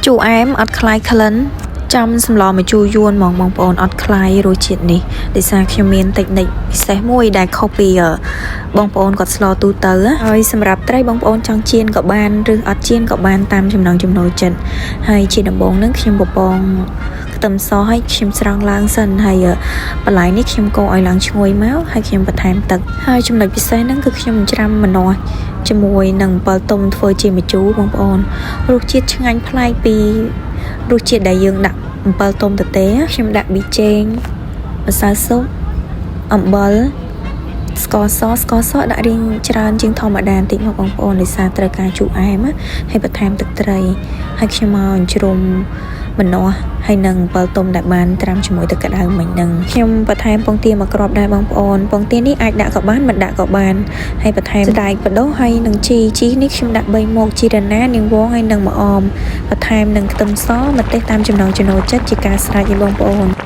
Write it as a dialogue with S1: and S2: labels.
S1: ជូរអែមអត់ខ្លាយក្លិនចំសម្លម្ជូរយួនហ្មងបងប្អូនអត់ខ្លាយរសជាតិនេះដោយសារខ្ញុំមានតិចនិចពិសេសមួយដែលខុសពីបងប្អូនគាត់ស្លទូទៅហើយសម្រាប់ត្រីបងប្អូនចង់ចៀនក៏បានឬអត់ចៀនក៏បានតាមចំណង់ចំណូលចិត្តហើយជាដំបូងហ្នឹងខ្ញុំបំពងខ្ទឹមសឲ្យខ្ញុំស្រង់ឡើងសិនហើយបន្លែនេះខ្ញុំកូរឲ្យឡើងឈ្ងុយមកហើយខ្ញុំបន្ថែមទឹកហើយចំណុចពិសេសហ្នឹងគឺខ្ញុំច្រាំម្នាស់ជាមួយនឹងអំពិលទុំធ្វើជាម្ជូរបងប្អូនរសជាតិឆ្ងាញ់ប្លែកពីរសជាតិដែលយើងដាក់អំពិលទុំទៅទេខ្ញុំដាក់ប៊ីចេងម្សៅស៊ុបអំបិលស្ករសស្ករសដាក់រៀងច្រើនជាងធម្មតាបន្តិចមកបងប្អូនដោយសារត្រូវការជូរអែមហើយបន្ថែមទឹកត្រីហើយខ្ញុំមកអញ្ជ្រុំម្នាស់ហើយនឹងអំពិលទុំដែលបានត្រាំជាមួយទឹកក្តៅមិញហ្នឹងខ្ញុំបន្ថែមពងទាមួយគ្រាប់ដែរបងប្អូនពងទានេះអាចដាក់ក៏បានមិនដាក់ក៏បានហើយបន្ថែមសណ្តែកបណ្ដុះហើយនឹងជីជីនេះខ្ញុំដាក់3មុខជីរណានាងវងហើយនឹងម្អមបន្ថែមនឹងខ្ទឹមសម្ទេសតាមចំណង់ចំណូលចិត្តជាការស្រេចឯបងប្អូន។